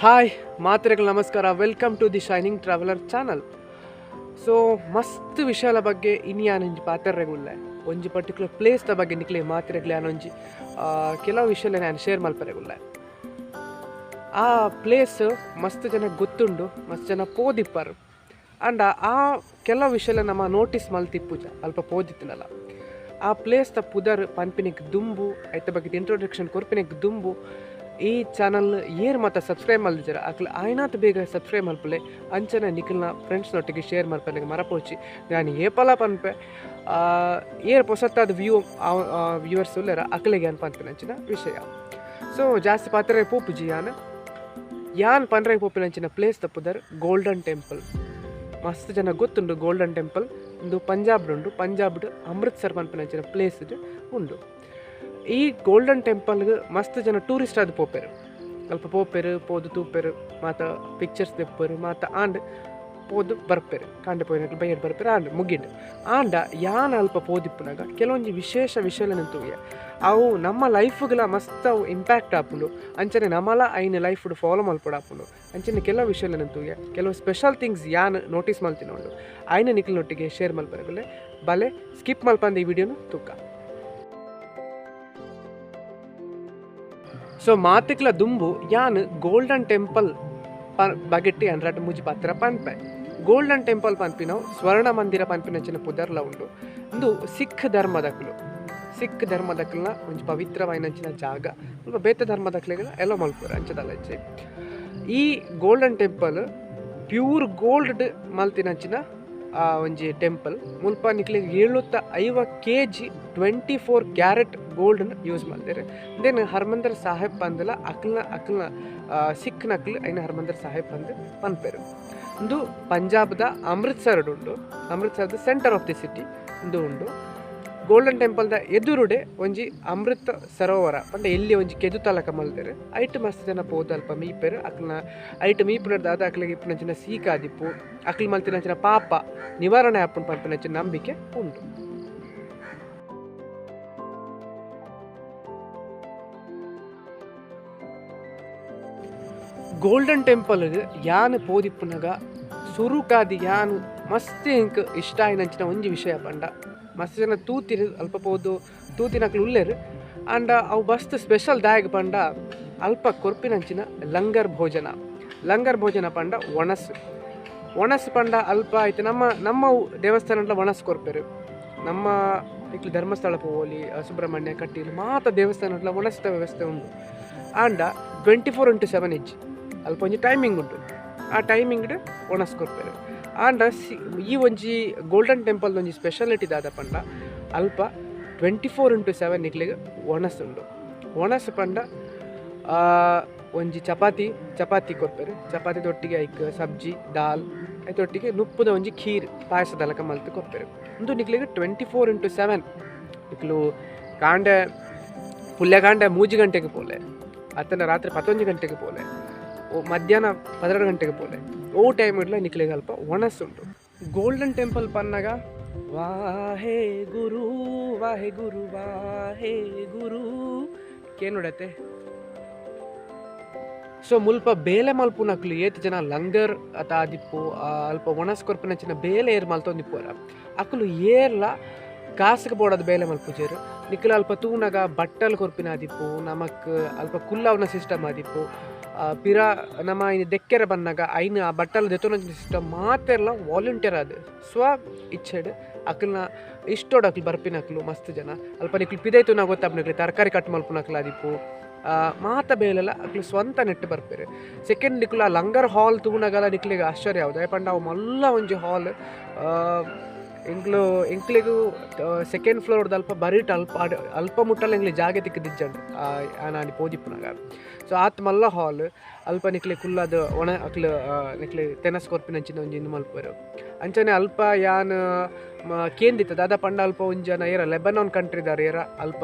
Hi ಮಾತ್ರೆಗಳು ನಮಸ್ಕಾರ. Welcome to the shining traveller channel. So ಮಸ್ತ್ ವಿಷಯದ ಬಗ್ಗೆ ಇನ್ಯಾನೊಂಜಿ ಪಾತೆರ್ರೆಗುಲ್ಲೆ ಒಂಜಿ ಪರ್ಟಿಕ್ಯುಲರ್ ಪ್ಲೇಸ್ದ ಬಗ್ಗೆ ನಿಕ್ಲೆ ಮಾತ್ರೆಗ್ಲೆ ಆನೊಂಜಿ ಕೆಲವು ವಿಷಯ ನಾನು ಶೇರ್ ಮಲ್ಪರೆಗುಲ್ಲೆ. ಆ ಪ್ಲೇಸ್ ಮಸ್ತ್ ಜನ ಗೊತ್ತುಂಡು, ಮಸ್ತ್ ಜನ ಪೋದಿಪ್ಪರು. ಅಂಡ್ ಆ ಕೆಲವು ವಿಷಯ ನಮ್ಮ ನೋಟಿಸ್ ಮಲ್ತಿಪ್ಪುಜ ಅಲ್ಪ ಪೋದಿತ್ತಿನಲ್ಲ. ಆ ಪ್ಲೇಸ್ ತ ಪುದರ್ ಪನ್ಪಿನಿಕ್ ದುಂಬು ಐತ ಬಗ್ಗೆ ಇಂಟ್ರೊಡಕ್ಷನ್ ಕೊರ್ಪಿನಿಕ್ ದುಂಬು ಈ ಚಾನಲ್ ಏರ್ ಮಾತ ಸಬ್ಸ್ಕ್ರೈಬ್ ಮಲ್ದಿಜರ ಅಕ್ಲ ಆಯ್ನಾತ್ ಬೇಗ ಸಬ್ಸ್ಕ್ರೈಬ್ ಮಲ್ಪಲೆ ಅಂಚನೆ ನಿಖಲ್ನ ಫ್ರೆಂಡ್ಸ್ನೊಟ್ಟಿಗೆ ಶೇರ್ ಮಲ್ಪಲೆ ಮರಪೋಚಿ. ನಾನು ಏಪಲ ಪನ್ಪೆ ಏರ್ ಪೊಸತ್ತಾದ ವ್ಯೂವರ್ಸ್ ಉಲ್ಲೆರ ಅಕ್ಲೆಗೆ ಅನ್ ಪನ್ಪಿನ ಅಂಚಿನ ವಿಷಯ. ಸೊ ಜಾಸ್ತಿ ಪಾತ್ರೆ ಪೋಪುಜಿ ಯಾನ್ ಯಾನ್ ಪನ್ರೆ ಪೋಪಿನಂಚಿನ ಪ್ಲೇಸ್ ತಪ್ಪುದರ್ ಗೋಲ್ಡನ್ ಟೆಂಪಲ್. ಮಸ್ತ್ ಜನ ಗೊತ್ತುಂಡು ಗೋಲ್ಡನ್ ಟೆಂಪಲ್ ಉಂದು ಪಂಜಾಬ್ಡ್ ಉಂಡು, ಪಂಜಾಬ್ಡ್ ಅಮೃತ್ಸರ್ ಪನ್ಪಿನಂಚಿನ ಪ್ಲೇಸ್ ಉಂಡು. ಈ ಗೋಲ್ಡನ್ ಟೆಂಪಲ್ಗೆ ಮಸ್ತ್ ಜನ ಟೂರಿಸ್ಟ್ ಆದ್ ಪೋಪೆರು, ಅಲ್ಪ ಪೋಪೆರು ಪೋದು ತೂಪೆರು ಮಾತ ಪಿಕ್ಚರ್ಸ್ ದೆಪ್ಪರು ಮಾತ ಆಂಡ್ ಪೋದು ಬರ್ಪೆರು, ಕಾಂಡೆ ಪೋಯಿನಕ್ಲು ಬೈಯಡ್ ಬರ್ಪೆರು ಆಂಡ್ ಮುಗಿಂಡು. ಆಂಡ ಯಾನ್ ಅಲ್ಪ ಪೋದಿಪ್ಪುನಾಗ ಕೆಲವೊಂಜಿ ವಿಶೇಷ ವಿಷಯలను ತೂಯ ಅವು ನಮ್ಮ ಲೈಫ್ಗಳ ಮಸ್ತ್ ಅವು ಇಂಪ್ಯಾಕ್ಟ್ ಆಪುಂಡು. ಅಂಚನೆ ನಮ್ಮಲ ಐನ ಲೈಫ್ ಫಾಲೋ ಮಲ್ಪೊಡಾಪುಂಡು. ಅಂಚನೆ ಕೆಲವು ವಿಷಯలను ತೂಯ ಕೆಲವು ಸ್ಪೆಷಲ್ ಥಿಂಗ್ಸ್ ಯಾನ್ ನೋಟಿಸ್ ಮಲ್ತಿನ ಉಂಡು ಐನ ನಿಕ್ಲನೊಟ್ಟಿಗೆ ಶೇರ್ ಮಲ್ಪರಗುಲೆ. ಬಲೆ ಸ್ಕಿಪ್ ಮಲ್ಪಂದ ಈ ವಿಡಿಯೋನು ತೂಕ. ಸೊ ಮಾತಿಕ್ಲ ದುಂಬು ಯಾನ್ ಗೋಲ್ಡನ್ ಟೆಂಪಲ್ ಬಗೆಟ್ಟಿ ಅಂದ್ರಾಟ ಮುಜಿ ಪಾತ್ರ ಪನ್ಪೆ. ಗೋಲ್ಡನ್ ಟೆಂಪಲ್ ಪನ್ಪಿನವು ಸ್ವರ್ಣ ಮಂದಿರ ಪನ್ಪಿನಂಚಿನ ಪುದರ್ಲ ಉಂಡು. ಇಂದು ಸಿಖ್ ಧರ್ಮದಕ್ಲು, ಸಿಖ್ ಧರ್ಮದಕ್ಲನ ಒಂಜಿ ಪವಿತ್ರವಾಯಿನಂಚಿನ ಜಾಗ. ಸ್ವಲ್ಪ ಬೇತೆ ಧರ್ಮದಕ್ಲೆಗಳ ಎಲ್ಲ ಮಲ್ಪುರ ಅಂಚದಲ್ಲಂಚೆ. ಈ ಗೋಲ್ಡನ್ ಟೆಂಪಲ್ ಪ್ಯೂರ್ ಗೋಲ್ಡ್ ಮಲ್ತಿನಂಚಿನ ಒಂಜಿ ಟೆಂಪಲ್. ಮುಲ್ಪ ನಿಕ್ಲೆಗ್ 750 kg 24 carat ಗೋಲ್ಡನ್ ಯೂಸ್ ಮಲ್ದೆರ್. Then Harmandir Sahib ಪಂದಲ ಅಕ್ಲ್ನ ಅಕ್ಲ್ನ ಸಿಖ್ ನಕ್ಲು ಐನ ಹರ್ಮಂದರ್ ಸಾಹೇಬ್ ಪಂದ್ ಪನ್ಪೆರು. ಇಂದು ಪಂಜಾಬ್ದ ಅಮೃತ್ಸರ್ ಉಂಡು, ಅಮೃತ್ಸರ್ದ ಸೆಂಟರ್ ಆಫ್ the city ಇಂದು ಉಂಡು. ಗೋಲ್ಡನ್ ಟೆಂಪಲ್ದ ಎದುರುಡೆ ಒಂಜಿ ಅಮೃತ ಸರೋವರ ಪಂಡ ಎಲ್ಲಿ ಒಂಜಿ ಕೆದು ತಲಕ ಮಲ್ದೆರ್. ಐಟ್ ಮಸ್ತ್ ಜನ ಪೋದು ಅಲ್ಪ ಮೀಪೆರು. ಅಕ್ಲ್ನ ಐಟ್ ಮೀಪುನರ್ದಾದ ಅಕ್ಲೆಗ್ ಇಪ್ಪುನಂಚಿನ ಸೀಕಾದಿಪ್ಪು ಅಕ್ಲು ಮಲ್ತಿನಂಚಿನ ಪಾಪ ನಿವಾರಣೆ ಆಪುಂಡು ಪನ್ಪಿನಂಚಿನ ನಂಬಿಕೆ ಉಂಡು. ಗೋಲ್ಡನ್ ಟೆಂಪಲ್ಗೆ ಯಾನ್ ಪೋದಿಪ್ಪುನಗ ಸುರುಕಾದಿ ಯಾನ್ ಮಸ್ತ್ ಎಂಕ್ ಇಷ್ಟ ಆಯಿನಂಚಿನ ಒಂಜಿ ವಿಷಯ ಪಂಡ ಮಸ್ತ್ ಜನ ತೂತಿರು ಅಲ್ಪ ಪೋದು ತೂತಿನಕ್ಲು ಉಲ್ಲೇರು. ಆಂಡ ಅವು ಮಸ್ತ್ ಸ್ಪೆಷಲ್ ದಾಯಗ್ ಪಂಡ ಅಲ್ಪ ಕೊರ್ಪಿನಂಚಿನ ಲಂಗರ್ ಭೋಜನ. ಲಂಗರ್ ಭೋಜನ ಪಂಡ ಒಣಸು. ಒಣಸು ಪಂಡ ಅಲ್ಪ ಆಯ್ತು ನಮ್ಮ ನಮ್ಮ ದೇವಸ್ಥಾನ ಒಣಸು ಕೊರ್ಪೆರು. ನಮ್ಮ ಇಕ್ಲು ಧರ್ಮಸ್ಥಳ ಪೋವಲಿ ಸುಬ್ರಹ್ಮಣ್ಯ ಕಟೀಲು ಮಾತ ದೇವಸ್ಥಾನ ಒಣಸಿದ ವ್ಯವಸ್ಥೆ ಉಂಟು. ಆಂಡ 24x7 ಇಜ್ಜಿ, ಅಲ್ಪ ಒಂಜಿ ಟೈಮಿಂಗ್ ಉಂಟು, ಆ ಟೈಮಿಂಗ್ ಒಣಸು ಕೊರ್ಪೆರು. ಆಂಡ ಈ ಒಂಜಿ ಗೋಲ್ಡನ್ ಟೆಂಪಲ್ ಒಂಜಿ ಸ್ಪೆಷಾಲಿಟಿ ದಾದ ಪಂಡ ಅಲ್ಪ 24x7 ನಿಕ್ಲೆಗ್ ಒಣಸುಂಡು. ಒಣಸು ಪಂಡ ಒಂಜಿ ಚಪಾತಿ ಚಪಾತಿ ಕೊರ್ಪೆರು. ಚಪಾತಿ ದೊಟ್ಟಿಗೆ ಐಕ್ ಸಬ್ಜಿ ದಾಲ್ ಐತೊಟ್ಟಿಗೆ ನುಪ್ಪುದ ಒಂಜಿ ಖೀರ್ ಪಾಯಸದಲಕ ಮಲ್ತು ಕೊರ್ಪೆರು. ಉಂದು ನಿಕ್ಲೆಗ್ 24x7 ನಿಕ್ಲು ಕಾಂಡೆ ಪುಲ್ಯಕಾಂಡೆ 3 ಗಂಟೆಗೆ ಪೋಲೆ, ಅತ್ತಂಡ ರಾತ್ರಿ 11 ಗಂಟೆಗೆ ಪೋಲೆ, ಓ ಮಧ್ಯಾಹ್ನ 12 ಗಂಟೆಗೆ ಪೋಲೆ, ಓ ಟೈಮ್ ಇಡ್ಲ ನಿಕ್ಲೆಗ್ ಅಲ್ಪ ಒಣಸುಂಟು. ಗೋಲ್ಡನ್ ಟೆಂಪಲ್ ಪನ್ನಗ ವಾಹೇ ಗುರು ವಾಹೇ ಗುರು ವಾಹೇ ಗುರು ಕೇನುಡತೆ. ಸೊ ಮುಲ್ಪ ಬೇಲೆ ಮಲ್ಪುನಕ್ಲು ಏತ್ ಜನ ಲಂಗರ್ ಅತ ಆದಿಪ್ಪು ಅಲ್ಪ ಒಣಸ್ ಕೊರ್ಪಿನಂಚಿನ ಬೇಲೆ ಏರ್ ಮಲ್ತೊಂದಿಪ್ಪುವರ ಅಕ್ಲು ಏರ್ಲ ಕಾಸುಗೆ ಬೋಡದ ಬೇಲೆ ಮಲ್ಪುಜೇರು. ನಿಕ್ಲು ಅಲ್ಪ ತೂನಗ ಬಟ್ಟಲ್ ಕೊರ್ಪಿನ ಆದಿಪ್ಪು, ನಮಕ್ ಅಲ್ಪ ಕುಲ್ಲವನ ಸಿಸ್ಟಮ್ ಆದಿಪ್ಪು, ಪಿರ ನಮ್ಮ ಐನು ದೆಕ್ಕೆರೆ ಬನ್ನಾಗ ಐನು ಆ ಬಟ್ಟಲ್ ದೆತ್ತೊನಂಚಿನ ಸಿಸ್ಟಮ್ ಮಾತೆರ್ಲ ವಾಲಂಟಿಯರ್ ಅದು ಸ್ವ ಇಚ್ಛೆಡ್ ಅಕ್ಲನ ಇಷ್ಟೋಡು ಅಕ್ಲು ಬರ್ಪಿನಕ್ಲು ಮಸ್ತ್ ಜನ. ಅಲ್ಪ ನಿಕ್ಲು ಪಿದೈತು ನಾ ಗೊತ್ತಾಪ್ನಕ್ಲು ತರಕಾರಿ ಕಟ್ ಮಲ್ಪುನಕ್ಲು ಆದಿಪ್ಪು ಮಾತ ಬೇಲೆಲ್ಲ ಅಕ್ಲು ಸ್ವಂತ ನೆಟ್ಟು ಬರ್ಪೇರು. ಸೆಕೆಂಡ್ ನಿಕ್ಲು ಆ ಲಂಗರ್ ಹಾಲ್ ತೂನಗಲ ನಿಕ್ಲಿಗೆ ಆಶ್ಚರ್ಯ ಯಾವ್ದು ಪಂಡ ಅವು ಮಲ್ಲ ಒಂಜಿ ಹಾಲ್. ಎಂಕ್ಲು ಎಂಕ್ಲೆಗು ಸೆಕೆಂಡ್ ಫ್ಲೋರ್ದ ಅಲ್ಪ ಬರೀಟ್ ಅಲ್ಪ ಅಲ್ಪ ಮುಟ್ಟಲ್ಲ ಎಂಕ್ಲೆ ಜಾಗೆ ತಿಕ್ಕದಿಜ್ಜಂಡು ನಾನು ಪೋದಿಪ್ಪುನಾಗ. ಸೊ ಆತ್ ಮಲ್ಲ ಹಾಲ್ ಅಲ್ಪ ನಿಕ್ಲೆ ಕುಲ್ಲದ ಒಣ ಅಕ್ಲು ನಿಕ್ಲೆ ತೆನಸ್ ಕೊರ್ಪಿನಂಚಿನ ಒಂಜಿ ಇಂದು ಮಲ್ಪರು. ಅಂಚನೆ ಅಲ್ಪ ಯಾನ್ ಕೇಂದಿತ್ತ ದಾದ ಪಂಡ ಅಲ್ಪ ಒಂಜಿ ಜನ ಏರ ಲೆಬನಾನ್ ಕಂಟ್ರಿದಾರ ಏರ ಅಲ್ಪ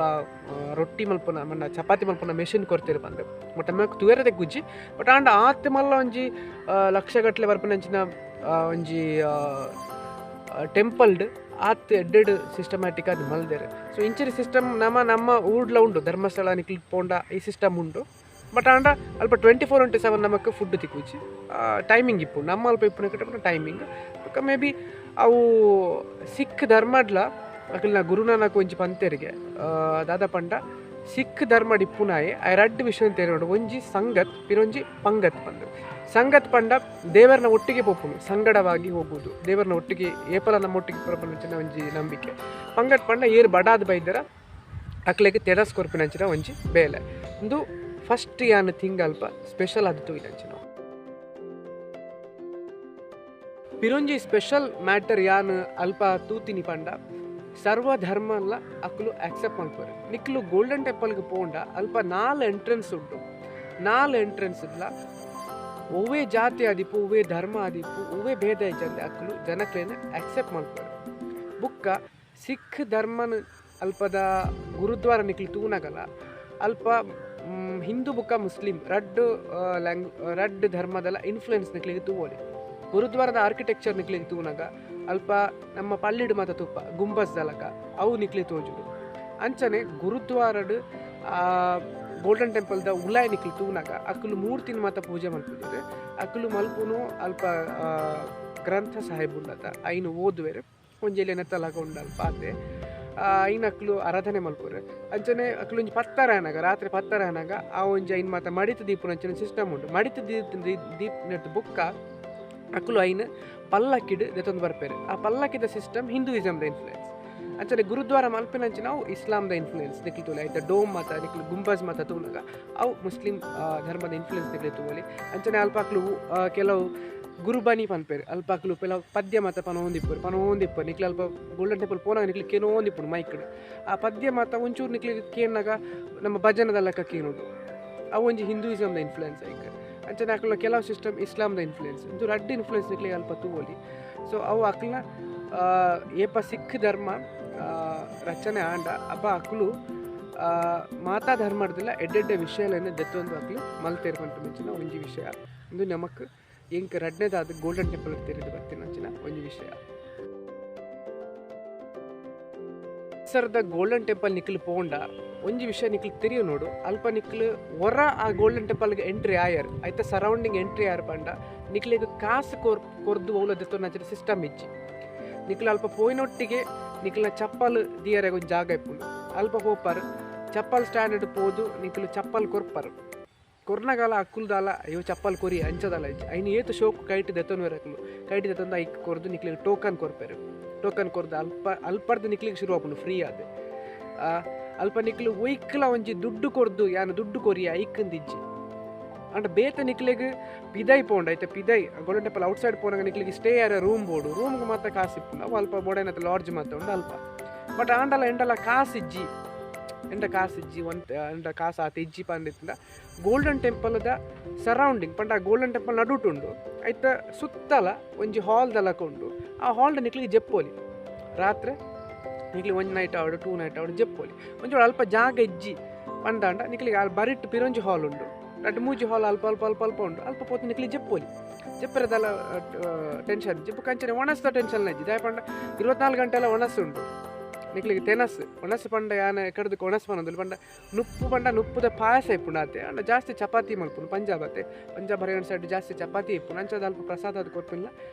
ರೊಟ್ಟಿ ಮಲ್ಪುನ ಮಣ್ಣ ಚಪಾತಿ ಮಲ್ಪುನ ಮೆಷಿನ್ ಕೊರ್ತಿರು ಪಂದ್. ಬಟ್ ಅಮ್ಮ ತುವೇರದೆ ಗುಜ್ಜಿ ಬಟ್ ಆಂಡ ಆತ್ ಮಲ್ಲ ಒಂಜಿ ಲಕ್ಷಗಟ್ಲೆ ಬರ್ಪಿನಂಚಿನ ಒಂಜಿ ಟೆಂಪಲ್ಡ್ ಆತ್ ಎಡ್ಡೆಡ್ ಸಿಸ್ಟಮ್ಯಾಟಿಕ್ ಅದು ಮಲ್ದೆರ್. ಸೊ ಇಂಚಿನ ಸಿಸ್ಟಮ್ ನಮ್ಮ ನಮ್ಮ ಊಡ್ಲ ಉಂಡು, ಧರ್ಮಸ್ಥಳ ನಿಕ್ಲು ಪೋಂಡ ಈ ಸಿಸ್ಟಮ್ ಉಂಡು. ಬಟ್ ಆಂಡ ಅಲ್ಪ 24/7 ನಮಕ್ ಫುಡ್ ತಿಕ್ಕುಜಿ ಟೈಮಿಂಗ್ ಇಪ್ಪು ನಮ್ಮ ಅಲ್ಪ ಇಪ್ಪುನ ಕಟ್ಟಪುನ ಟೈಮಿಂಗ್ ಬೊಕ್ಕ ಮೇ ಬಿ ಅವು ಸಿಖ್ ಧರ್ಮಡ್ಲ ಅಕಲ್ನ ಗುರುನಾನಕ್ ಒಂಜಿ ಪಂತೆರಿಗೆ ದಾದ ಪಂಡ ಸಿಖ್ ಧರ್ಮಡ್ ಇಪ್ಪುನಾಯೆ ಆ ರಡ್ಡ್ ವಿಷಯ ತೆರೊಡು ಒಂಜಿ ಸಂಗತ್ ಪಿರೊಂಜಿ ಪಂಗತ್ ಪಂದು ಸಂಗತ್ ಪಂಡ ದೇವರನ ಒಟ್ಟಿಗೆ ಪೋಪುನು ಸಂಗಡವಾಗಿ ಹೋಗುವುದು ದೇವರನ ಒಟ್ಟಿಗೆ ಏಪಲ ನಮ್ಮ ಒಟ್ಟಿಗೆ ಪ್ರಪಂಚನ ಒಂಜಿ ನಂಬಿಕೆ ಪಂಗತ್ ಪಂಡ ಏರು ಬಡಾದ ಬೈದರ ಅಕ್ಲೆಗೆ ತೆರಸ್ ಕೊರ್ಪಿನಂಚಿನ ಒಂಜಿ ಬೇಲೆ ಒಂದು ಫಸ್ಟ್ ಯಾನ್ ಥಿಂಗ್ ಅಲ್ಪ ಸ್ಪೆಷಲ್ ಆದಿತ್ತು ಇದಂಚಿನ ಪಿರೊಂಜಿ ಸ್ಪೆಷಲ್ ಮ್ಯಾಟರ್ ಯಾನ್ ಅಲ್ಪ ತೂತಿನಿ ಪಂಡ ಸರ್ವ ಧರ್ಮಲ್ಲ ಅಕ್ಲು ಆಕ್ಸೆಪ್ಟ್ ಮಲ್ಪುವೆರ್ ನಿಕ್ಲು ಗೋಲ್ಡನ್ ಟೆಂಪಲ್ಗೆ ಪೋಂಡ ಅಲ್ಪ 4 ಎಂಟ್ರೆನ್ಸ್ ಉಂಟು 4 ಎಂಟ್ರೆನ್ಸ್ ಇಲ್ಲ ಒವ್ವೇ ಜಾತಿ ಆದಿಪ್ಪು ಒವ್ವೇ ಧರ್ಮ ಆದಿಪ್ಪು ಒವ್ವೇ ಭೇದ ಇಜ್ಜಂದೆ ಅಕ್ಲು ಜನಕ್ಲೆನ್ ಆಕ್ಸೆಪ್ಟ್ ಮಲ್ಪುವೆರ್ ಬುಕ್ಕ ಸಿಖ್ ಧರ್ಮನ ಅಲ್ಪದ ಗುರುದ್ವಾರ ನಿಕ್ಲು ತೂನಗಲ ಅಲ್ಪ ಹಿಂದೂ ಬುಕ್ಕ ಮುಸ್ಲಿಂ ರಡ್ಡ್ ರಡ್ಡ್ ಧರ್ಮದಲ್ಲ ಇನ್ಫ್ಲುಯೆನ್ಸ್ ನಿಕ್ಲಿಗೆ ತೂವೊಲಿ ಗುರುದ್ವಾರದ ಆರ್ಕಿಟೆಕ್ಚರ್ ನಿಕ್ಲಿಗೆ ತೂನಗ ಅಲ್ಪ ನಮ್ಮ ಪಳ್ಳಿಡು ಮಾತ ತುಪ್ಪ ಗುಂಬಸ್ ದಲಕ ಅವು ನಿಕ್ಲಿ ತೋಜುಡು ಅಂಚನೆ ಗುರುದ್ವಾರಡ್ ಗೋಲ್ಡನ್ ಟೆಂಪಲ್ದ ಉಲಾಯ್ ನಿಕ್ಲಿ ತೂನಗ ಅಕುಲು ಮೂರ್ತಿನ ಮಾತ ಪೂಜೆ ಮಲ್ಪುಜೆರ್ ಅಕುಲು ಮಲ್ಪುನು ಅಲ್ಪ ಗ್ರಂಥ ಸಾಹೇಬ್ ಉಂಡತ ಐನು ಓದುವೆರ್ ಒಂಜಿ ನೆತ್ತಲಕ ಉಂಡು ಅಲ್ಪ ಆತೆ ಐನ ಅಕ್ಲು ಆರಾಧನೆ ಮಲ್ಪುವೆರ್ ಅಂಚನೆ ಅಕ್ಲು ಒಂಜಿ ಪತ್ತರ ಆನಗ ರಾತ್ರಿ ಪತ್ತರ ಆನಗ ಆ ಒಂಜಿ ಐನ್ ಮಾತ ಮಡಿತ ದೀಪುನ ಅಂಚನೆ ಸಿಸ್ಟಮ್ ಉಂಡು ಮಡಿತ ದೀಪ ನೆಟ್ಟು ಬುಕ್ಕ ಅಕ್ಲು ಐನ್ ಪಲ್ಲಕ್ಕಿಡ್ ದೆತ್ತೊಂದು ಬರ್ಪೇರು ಆ ಪಲ್ಲಕ್ಕಿದ ಸಿಸ್ಟಮ್ ಹಿಂದೂಯಿಸಮ್ದ ಇನ್ಫ್ಲುಯೆನ್ಸ್ ಅಂಚನೆ ಗುರುದ್ವಾರ ಮಲ್ಪಿನಂಚಿನ ಅವು ಇಸ್ಲಾಂದ ಇನ್ಫ್ಲುಯೆನ್ಸ್ ನಿಕ್ಲು ತೋಲಿ ಆಯ್ತಾ ಡೋಮ್ ಮಾತ ನಿಕ್ಲು ಗುಂಬಜ್ ಮಾತ ತೂನಗ ಅವು ಮುಸ್ಲಿಂ ಧರ್ಮದ ಇನ್ಫ್ಲುಯೆನ್ಸ್ ನಿಕ್ಲು ತೂವಲಿ ಅಂಚನೆ ಅಲ್ಪ ಅಕ್ಲು ಕೆಲವು ಗುರುಬಾನಿ ಪನ್ಪೇರು ಅಲ್ಪ ಅಕ್ಲು ಕೆಲವು ಪದ್ಯ ಮಾತ ಪನೊಂದಿಪ್ಪರು ನಿಕ್ಲು ಅಲ್ಪ ಗೋಲ್ಡನ್ ಟೆಂಪಲ್ ಪೋನಾಗ ನಿಕ್ಲು ಕೇನೋಂದಿಪ್ಪುಂಡು ಮೈಕ್ಡ್ ಆ ಪದ್ಯ ಮಾತ ಒಂಚೂರು ನಿಕ್ಲು ಕೇನಾಗ ನಮ್ಮ ಭಜನದ ಲೆಕ್ಕ ಕೇನೋದು ಅವು ಒಂಜಿ ಹಿಂದೂಯಿಸಮ್ದ ಇನ್ಫ್ಲುಯೆನ್ಸ್ ಐಕ್ ಅಂಚನೆ ಅಕ್ಲ ಕೆಲವು ಸಿಸ್ಟಮ್ ಇಸ್ಲಾಂದ ಇನ್ಫ್ಲುಯೆನ್ಸ್ ಇಂದು ರಡ್ಡ್ ಇನ್ಫ್ಲುಯೆನ್ಸ್ ನಿಕ್ಲಿಗೆ ಅಲ್ಪ ತೂವೊಲಿ ಸೊ ಅವು ಅಕ್ಲನ ಏಪ ಸಿಖ್ ಧರ್ಮ ರಚನೆ ಆಂಡ ಅಪ್ಪ ಅಕ್ಲು ಮಾತಾ ಧರ್ಮಡ್ದಿಲ್ಲ ಎಡ್ಡೆಡ್ಡೆ ವಿಷಯಗಳನ್ನು ದೆತ್ತೊಂದು ಅಕ್ಲು ಮಲ್ತೇರ್ ಪನ್ಪಿನಂಚಿನ ಒಂಜಿ ವಿಷಯ ಇಂದು ನಮಕ್ ಎಂಕ್ ರಡ್ಡನೇದಾದ ಗೋಲ್ಡನ್ ಟೆಂಪಲ್ ತೆರೆದು ಬರ್ತಿನಂಚಿನ ಒಂಜಿ ವಿಷಯ ಸರ್ದ ಗೋಲ್ಡನ್ ಟೆಂಪಲ್ ನಿಕ್ಲು ಪೋಂಡ ಒಂಜಿ ವಿಷಯ ನಿಕ್ಲು ತೆರಿಯು ನೋಡು ಅಲ್ಪ ನಿಕ್ಲು ಹೊರ ಆ ಗೋಲ್ಡನ್ ಟೆಂಪಲ್ಗೆ ಎಂಟ್ರಿ ಆಯರ್ ಆಯ್ತಾ ಸರೌಂಡಿಂಗ್ ಎಂಟ್ರಿ ಆಯರ್ ಪಂಡ ನಿಕ್ಲಿಗೆ ಕಾಸು ಕೊರ್ದು ಓಲ ದೆತ್ತೊಂದು ಸಿಸ್ಟಮ್ ಇಜ್ಜಿ ನಿಕ್ಲು ಅಲ್ಪ ಪೋಯಿನೊಟ್ಟಿಗೆ ನಿಕ್ಲಿನ ಚಪ್ಪಲ್ ದಿಯರೆಗ್ ಒಂಜಿ ಜಾಗ ಇಪ್ಪುಂಡು ಅಲ್ಪ ಪೋಪರ್ ಚಪ್ಪಲ್ ಸ್ಟ್ಯಾಂಡರ್ಡ್ ಪೋದು ನಿಕ್ಲು ಚಪ್ಪಲ್ ಕೊರ್ಪರ್ ಕೊರ್ನಗಾಲ ಅಕ್ಕುಲ್ದಾಲ ಅಯ್ಯೋ ಚಪ್ಪಲ್ ಕೊರಿ ಅಂಚದಾಲ ಇಜ್ಜಿ ಐನ್ ಏತ್ ಶೋಕು ಕೈಟ್ ದೆತ್ತೊನುವೆರ್ ಅಕುಲು ಕೈಟ್ ದೆತ್ತೊಂದು ಐಕ್ ಕೊರ್ದು ನಿಕ್ಲಿಗೆ ಟೋಕನ್ ಕೊರ್ಪೆರ್ ಟೋಕನ್ ಕೊರ್ದು ಅಲ್ಪ ಅಲ್ಪರ್ದು ನಿಕ್ಲಿಗೆ ಶುರು ಆಪುಂಡು ಫ್ರೀ ಆದ್ ಅಲ್ಪ ನಿಕ್ಲು ಒಯ್ಕ್ಲ ಒಂಜಿ ದುಡ್ಡು ಕೊರ್ದು ಯಾನ್ ದುಡ್ಡು ಕೊರಿ ಐಕಂದಿಜ್ಜಿ ಅಂಡ ಬೇತೆ ನಿಕ್ಲೆಗ್ ಪಿದೈ ಪೋಂಡ ಐತೆ ಪಿದೈ ಗೋಲ್ಡನ್ ಟೆಂಪಲ್ ಔಟ್ ಸೈಡ್ ಪೋನಾಗ ನಿಕ್ಲಿಗೆ ಸ್ಟೇ ಆರ ರೂಮ್ ಬೋಡು ರೂಮ್ಗೆ ಮಾತ್ರ ಕಾಸು ಇಪ್ಪುಂಡು ಅವು ಅಲ್ಪ ಬೋಡೈನತ ಲಾಡ್ಜ್ ಮಾತ್ರ ಉಂಡು ಅಲ್ಪ ಬಟ್ ಆಂಡಲ ಎಂಡಲ ಕಾಸಿಜ್ಜಿ ಎಂಡ ಕಾಸಿಜ್ಜಿ ಒಂತ ಎಂಡ ಕಾಸು ಆತ ಇಜ್ಜಿ ಪಂದಿತ್ತಂಡ ಗೋಲ್ಡನ್ ಟೆಂಪಲ್ದ ಸರೌಂಡಿಂಗ್ ಪಂಡ ಗೋಲ್ಡನ್ ಟೆಂಪಲ್ ನಡುಟುಂಡು ಐತ ಸುತ್ತಲ ಒಂಜಿ ಹಾಲ್ ದಲಕ ಉಂಡು ಆ ಹಾಲ್ದ ನಿಕ್ಲಿಗೆ ಜೆಪ್ಪೋಲಿ ರಾತ್ರಿ ನಿಕ್ಲಿ ಒಂಜಿ ನೈಟ್ ಆವಡು 2 ನೈಟ್ ಆವಡು ಜೆಪ್ಪೋಲಿ ಒಂಚೂರು ಅಲ್ಪ ಜಾಗ ಇಜ್ಜಿ ಪಂದಾಂಡ ನಿಕ್ಲಿಗೆ ಅಲ್ಲಿ ಬರಿಟ್ ಪಿರೊಂಜಿ ಹಾಲ್ ಉಂಡು ರಡ್ಡ್ ಮೂಜಿ ಹಾಲ್ ಅಲ್ಪ ಅಲ್ಪ ಅಲ್ಪ ಅಲ್ಪ ಉಂಡು ಅಲ್ಪ ಪೋತು ನಿಕ್ಲಿ ಜೆಪ್ಪೋಲಿ ಜೆಪ್ಪರದಲ್ಲ ಟೆನ್ಷನ್ ಜೆಪ್ಪು ಕಂಚನೆ ಒಣಸ್ದ ಟೆನ್ಷನ್ ಇಜ್ಜಿ ದಾಯ ಪಂಡ 24 ಗಂಟೆ ಎಲ್ಲ ಒಣಸು ಉಂಡು ನಿಕ್ಲಿಗೆ ತೆನಸ್ ಒಣಸು ಪಂಡ ಯಾನ ಕಡ್ದಕ್ಕೆ ಒಣಸು ಪನ್ನೊಂದಿಲ್ಲ ಪಂಡ ನುಪ್ಪು ಪಂಡ ನುಪ್ಪುದ ಪಾಯಸ ಇಪ್ಪುಂಡು ಆತೆ ಅಂಡ ಜಾಸ್ತಿ ಚಪಾತಿ ಮಲ್ಪುಂಡು ಪಂಜಾಬ್ ಆತೆ ಪಂಜಾಬ್ ಹರಿಯಾಣ ಸೈಡ್ ಜಾಸ್ತಿ ಚಪಾತಿ ಇಪ್ಪುಂಡು ಅಂಚದ ಅಲ್ಪ ಪ್ರಸಾದ ಅದು ಕೊರ್ಪಿಲ್ಲ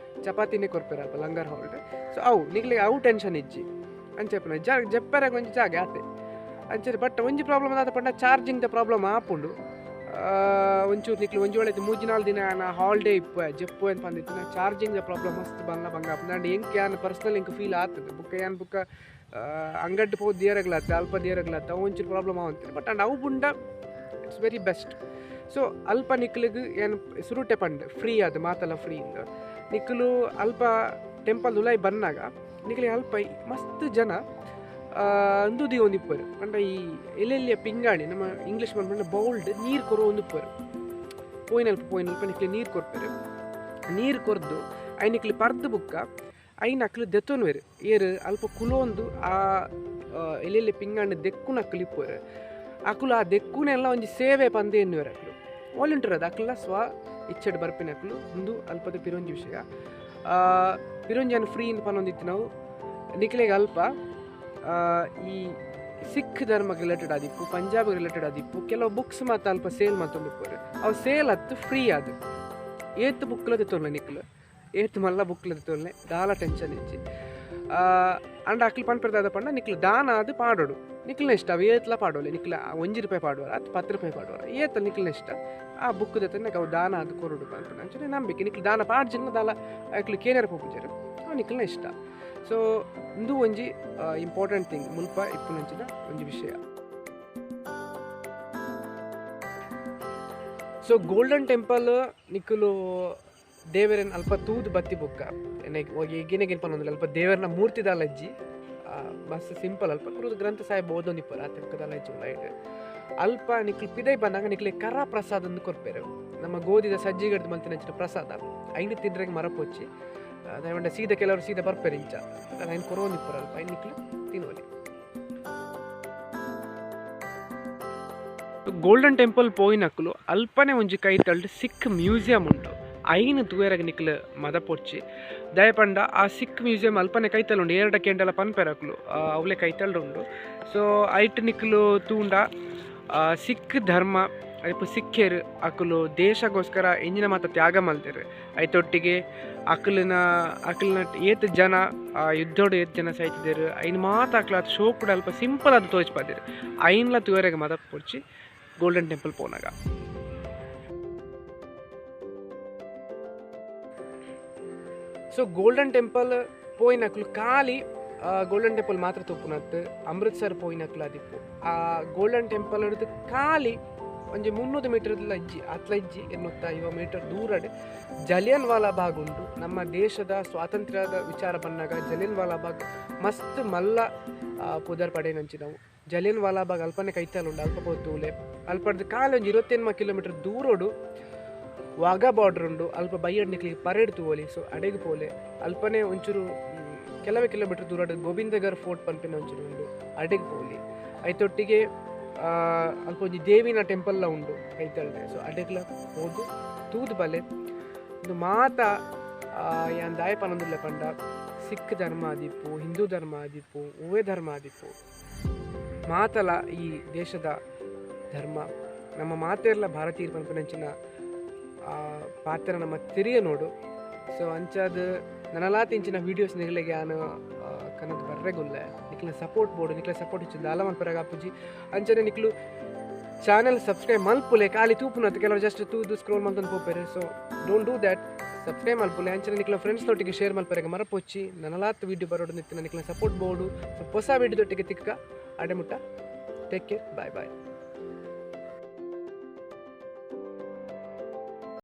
ಚಪಾತಿನೇ ಕೊರ್ಪೇರು ಅಲ್ಪ ಲಂಗರ್ ಹಾಲ್ಡ್ ಸೊ ಅವು ನಿಕ್ಲಿಗೆ ಅವು ಟೆನ್ಷನ್ ಇಜ್ಜಿ ಅಂಚ ಇಪ್ಪುಂಡು ಜೆಪ್ಪೆರಾಗ ಒಂಜಿ ಜಾಗೆ ಆತೆ ಅಂಚನೆ ಬಟ್ ಒಂಜಿ ಪ್ರಾಬ್ಲಮ್ ಆದ ಪಂಡ ಚಾರ್ಜಿಂಗ್ ದ ಪ್ರಾಬ್ಲಮ್ ಆಪುಂಡು ಒಂಚೂರು ನಿಕ್ಲು ಒಂಜಿ ಒಳ್ಳೆ ಮೂಜಿ ನಾಲ್ ದಿನ ಹಾಲಿಡೇ ಇಪ್ಪು ಜೆಪ್ಪು ಅಂತ ಬಂದಿತ್ತು ಚಾರ್ಜಿಂಗ್ ದ ಪ್ರಾಬ್ಲಮ್ ಮಸ್ತ್ ಬಂಗ ಬಂಗ ಆಪುಂಡು ಅಂಡ್ ಎಂಕ್ ಯಾನ್ ಪರ್ಸನಲ್ ಎಂಕ್ ಫೀಲ್ ಆತದೆ ಬುಕ್ಕ ಯಾನ್ ಬುಕ್ಕ ಅಂಗಡ್ಡು ಪೋ ದಿಯರಗ್ಲತ್ತ ಅಲ್ಪ ದಿಯರಗ್ಲತ್ತ ಅವು ಒಂಚೂರು ಪ್ರಾಬ್ಲಮ್ ಆವಂತಿಲ್ಲ ಬಟ್ ಅಂಡ್ ಅವು ಬುಂಡ it's very best so ಅಲ್ಪ ನಿಕ್ಲಿಗ್ ಏನು ಸುರುಟೆ ಪಂಡ್ ಫ್ರೀ ಅದು ಮಾತಲ್ಲ ಫ್ರೀ ಇಂದ ನಿಕ್ಲು ಅಲ್ಪ ಟೆಂಪಲ್ ಉಲಾಯಿ ಬನ್ನಾಗ ನಿಕ್ಲಿಗೆ ಅಲ್ಪ ಮಸ್ತ್ ಜನ ಅಂದು ಒಂದಿಪ್ಪರು ಪಂಡ ಈ ಎಲ್ಲೆಲ್ಲಿಯ ಪಿಂಗಾಣಿ ನಮ್ಮ ಇಂಗ್ಲೀಷ್ ಪಂಡ ಬೌಲ್ಡ್ ನೀರು ಕೊರು ಒಂದಿಪ್ಪರು ಪೋಯಿನಲ್ಪ ಪೋಯಿನಲ್ಪ ನಿಕ್ಲಿ ನೀರು ಕೊರ್ಪೆರು ನೀರು ಕೊರ್ದು I ನಿಕ್ಲಿ ಪರ್ದು ಬುಕ್ಕ ಐನ ಅಕ್ಲು ದೆತ್ತೊನುವೆರು ಏರು ಅಲ್ಪ ಕುಲೊಂದು ಆ ಎಲ್ಲೆಲ್ಲಿ ಪಿಂಗಾಣಿ ದೆಕ್ಕುನ ಅಕ್ಲು ಇಪ್ಪರು ಅಕುಲು ಆ ದೆಕ್ಕುನೆಲ್ಲ ಒಂಜಿ ಸೇವೆ ಪಂದು ಎನ್ನುವೆರು ಅಕ್ಲು ವಾಲಂಟಿಯರ್ ಅದು ಅಕ್ಲ ಸ್ವ ಇಚ್ಛೆಡ್ ಬರ್ಪಿನ ಅಕ್ಲು ಒಂದು ಅಲ್ಪದ ಪಿರೊಂಜಿ ವಿಷಯ ಪಿರೊಂಜಿ ಅನ್ನು ಫ್ರೀ ಇಂದ ಪನ್ನೊಂದಿತ್ತು ನಾವು ನಿಕ್ಲೆಗೆ ಅಲ್ಪ ಈ ಸಿಖ್ ಧರ್ಮ ರಿಲೇಟೆಡ್ ಆದಿಪ್ಪು, ಪಂಜಾಬ್ ರಿಲೇಟೆಡ್ ಆದಿಪ್ಪು ಕೆಲವು ಬುಕ್ಸ್ ಮಾತ ಅಲ್ಪ ಸೇಲ್ ಮಲ್ತೊಂದಿಪ್ಪುವೆರ್. ಅವು ಸೇಲ್ ಅತ್ತು ಫ್ರೀ ಆದ್ ಏತ್ ಬುಕ್ಲ ದೆತ್ತೊನ್ಲೆ ನಿಕ್ಲು, ಏತ್ ಮಲ್ಲ ಬುಕ್ಲ ದೆತ್ತೊನ್ಲೆ, ದಾಲ ಟೆನ್ಷನ್ ಇಜ್ಜಿ. ಅಂಡ ಅಕ್ಲು ಪನ್ಪೆರ್ ದಾದ ಪಂಡ ನಿಕ್ಲು ದಾನ ಆದ್ ಪಾಡೊಡು, ನಿಕ್ಲ್ನ ಇಷ್ಟ ಅವು ಏತ್ಲ ಪಾಡೊಲಿ, ನಿಕ್ಲು 1 ರೂಪಾಯಿ ಪಾಡುವರ ಅತ್ 10 ರೂಪಾಯಿ ಪಾಡುವರ ಏತ್ ನಿಕ್ಲ್ನ ಇಷ್ಟ. ಆ ಬುಕ್ ದೆತ್ತೊನ್ನಗ ಅವು ದಾನ ಆದ್ ಕೊರೊಡು ಪನ್ಪುನ ಅಂಚನೆ ನಂಬಿಕೆ. ನಿಕ್ಲು ದಾನ ಪಾಡ್ಜಿಂಡ ದಾಲ ಅಕ್ಲು ಕೇನೆರೆ ಪೋಪುಜೆರ್, ಅವು ನಿಕ್ಲ್ನ ಇಷ್ಟ. ಸೊ ಇಂದು ಒಂಜಿ ಇಂಪಾರ್ಟೆಂಟ್ ಥಿಂಗ್ ಮುಲ್ಪ ಇಪ್ಪುನಂಚಿನ ಒಂಜಿ ವಿಷಯ. ಸೊ ಗೋಲ್ಡನ್ ಟೆಂಪಲ್ ನಿಕುಲು ದೇವರನ್ ಅಲ್ಪ ತೂದು ಬತ್ತಿ ಬೊಕ್ಕ ಎಗಿನೆಗಿನ ಪನ್ನೊಂದಿಲ್ಲ ಅಲ್ಪ ದೇವರನ ಮೂರ್ತಿ ದಾಲ ಇಜ್ಜಿ, ಮಸ್ತ್ ಸಿಂಪಲ್ ಅಲ್ಪ ಕುರುದು ಗ್ರಂಥ ಸಾಹೇಬ್ ಓದೊಂದಿಪ್ಪರು ಆತೆ ಬೊಕ್ಕ ದಾಲ ಇಜ್ಜಿ ಲೈಟ್. ಅಲ್ಪ ನಿಕ್ಲು ಪಿದೈ ಬಂದಾಗ ನಿಕ್ಲೆ ಕರ ಪ್ರಸಾದ ಅಂದ್ ಕೊರ್ಪೆರು, ನಮ್ಮ ಗೋಧಿದ ಸಜ್ಜಿಗಡ್ದು ಮಲ್ತಿನಂಚಿನ ಪ್ರಸಾದ. ಐನು ತಿಂದ್ರೆಗ್ ಮರಪೊಚ್ಚಿ ದಯವಂಡ ಸೀದಾ ಕೆಲವರು ಸೀದಾ ಬರ್ಪೆರು ಇಂಚ ಐನು ಕೊರೊಂದಿಪ್ಪರು ಅಲ್ಪ ಐನು ನಿಕ್ಲು ತಿನ್ನೋಲಿ. ಗೋಲ್ಡನ್ ಟೆಂಪಲ್ ಪೋಯಿನಕುಲು ಅಲ್ಪನೆ ಒಂಜಿ ಕೈತಲ್ಡ್ ಸಿಖ್ ಮ್ಯೂಸಿಯಂ ಉಂಟು, ಐನು ತೂಯೆರಗ್ ನಿಕ್ಲು ಮದಪೊಡ್ಚಿ. ದಯಪಂಡ ಆ ಸಿಖ್ ಮ್ಯೂಸಿಯಂ ಅಲ್ಪನೆ ಕೈತಲ್ ಉಂಡು, ಏರಡ ಕೇಂಡಲ ಪನ್ಪೆರಕುಲು ಅವಲೆ ಕೈತಲ್ಡ್ ಉಂಡು. ಸೊ ಐಟ್ ನಿಕ್ಲು ತೂಂಡ ಸಿಖ್ ಧರ್ಮ ಅಲ್ಪ ಸಿಖ್ಖೆರ್ ಅಕುಲು ದೇಶಗೋಸ್ಕರ ಎಂಜಿನ ಮಾತ ತ್ಯಾಗ ಮಲ್ತೆರ್. ಐತೊಟ್ಟಿಗೆ ಅಕುಲಿನ ಅಕುಲಿನ ಏತ್ ಜನ ಯುದ್ಧೋಡು ಏತ್ ಜನ ಸೈತಿದೆರ್ ಐನ್ ಮಾತ ಅಕ್ಲು ಆತ್ ಶೋಕುಡು ಅಲ್ಪ ಸಿಂಪಲ್ ಆದ್ ತೋಜ್ಪಾದೆರ್. ಐನ್ಲ ತೂಯೆರೆಗ್ ಮದಪೊಡ್ಚಿ ಗೋಲ್ಡನ್ ಟೆಂಪಲ್ ಪೋನಾಗ. ಸೊ ಗೋಲ್ಡನ್ ಟೆಂಪಲ್ ಪೋಯಿನಕ್ಲು ಖಾಲಿ ಗೋಲ್ಡನ್ ಟೆಂಪಲ್ ಮಾತ್ರ ತೂಪುನತ್ತು, ಅಮೃತ್ಸರ್ ಪೋಯಿನಕ್ಲು ಆದಿಪ್ಪು. ಆ ಗೋಲ್ಡನ್ ಟೆಂಪಲ್ ಹಿಡಿದು ಖಾಲಿ ಒಂಜಿ 300 ಮೀಟರ್ ಇಜ್ಜಿ ಅತ್ಲ ಇಜ್ಜಿ 250 ಮೀಟರ್ ದೂರಡ್ ಜಲಿಯನ್ ವಾಲಾ ಬಾಗ್ ಉಂಟು. ನಮ್ಮ ದೇಶದ ಸ್ವಾತಂತ್ರ್ಯದ ವಿಚಾರ ಬಂದಾಗ ಜಲಿಯನ್ ವಾಲಾ ಬಾಗ್ ಮಸ್ತ್ ಮಲ್ಲ ಪುದರ್ ಪಡೆಯನಂಚಿನವು. ಜಲಿಯನ್ ವಾಲಾ ಬಾಗ್ ಅಲ್ಪನೆ ಕೈತಲ್ ಉಂಡು, ಅಲ್ಪ ಪೋತೂಲೆ ಅಲ್ಪಡ್ದು ಖಾಲಿ ಒಂಜಿ 28 ಕಿಲೋಮೀಟರ್ ದೂರೋಡು ವಾಘಾ ಬಾರ್ಡರ್ ಉಂಡು. ಅಲ್ಪ ಬೈಯಡ್ ನಿಕ್ಲಿಗೆ ಪರೇಡ್ ತೂವೊಲಿ, ಸೊ ಅಡೆಗೆ ಪೋಲೆ. ಅಲ್ಪನೆ ಒಂಚೂರು ಕೆಲವೇ ಕಿಲೋಮೀಟರ್ ದೂರ ಗೋವಿಂದಗರ್ ಫೋರ್ಟ್ ಪನ್ಪಿನ ಒಂಚೂರು ಉಂಡು, ಅಡೆಗೆ ಪೋಲಿ. ಐತೊಟ್ಟಿಗೆ ಅಲ್ಪ ಒಂಜಿ ದೇವಿನ ಟೆಂಪಲ್ಲ ಉಂಡು ಕೈತಲ್ಡೆ, ಸೊ ಅಡೆಗ್ಲ ಪೋದು ತೂದು ಬಲೆ. ಇಂದು ಮಾತ ಯಾನ್ ದಾಯ ಪನೊಂದುಲ್ಲೆ ಪಂಡ ಸಿಖ್ ಧರ್ಮ ಆದಿಪ್ಪು, ಹಿಂದೂ ಧರ್ಮ ಆದಿಪ್ಪು, ಒವ್ವೇ ಧರ್ಮ ಆದಿಪ್ಪು ಮಾತಲ ಈ ದೇಶದ ಧರ್ಮ ನಮ್ಮ ಮಾತೆರ್ಲ ಭಾರತೀಯರು ಪನ್ಪಿನಂಚಿನ ಪಾತ್ರ ನಮ್ಮ ತಿರಿಯ ನೋಡು. ಸೊ ಅಂಚಾದ ನನಲಾತಿಂಚಿನ ವೀಡಿಯೋಸ್ ನಿಗಲಿಗೆ ಯಾನು ಕನ್ನದ ಬರ್ರೆಗುಲ್ಲೆ ನಿಕ್ಲ ಸಪೋರ್ಟ್ ಬೋರ್ಡು, ನಿಕ್ಲ ಸಪೋರ್ಟ್ ಇಚ್ಚು ದಾಲ ಮಲ್ಪೆರೆಗ್ ಆಪುಜಿ. ಅಂಚನೆ ನಿಕ್ಲು ಚಾನಲ್ ಸಬ್ಸ್ಕ್ರೈಬ್ ಮಲ್ಪುಲೆ, ಖಾಲಿ ತೂಪುನತ್ತು ಕೆಲವರು ಜಸ್ಟ್ ತೂದು ಸ್ಕ್ರೋಲ್ ಮಲ್ತೊಂದು ಪೋಪೆರು. So don't do that, subscribe ಮಲ್ಪುಲೆ. ಅಂಚನೆ ನಿಕ್ಲ ಫ್ರೆಂಡ್ಸ್ ನೊಟ್ಟಿಗೆ ಶೇರ್ ಮಲ್ಪೆರೆಗ್ ಮರಪೊಚ್ಚಿ. ನನಲಾತ್ ವೀಡಿಯೋ ಬರೋಡು ನಿತ್ತಿನ ನಿಕ್ಲ ಸಪೋರ್ಟ್ ಬೋರ್ಡು. ಸೊ ಹೊಸ ವೀಡಿಯೋದೊಟ್ಟಿಗೆ ತಿಕ್ಕ ಅಡೆ ಮುಟ್ಟ, ಟೇಕ್ ಕೇರ್, ಬಾಯ್ ಬಾಯ್.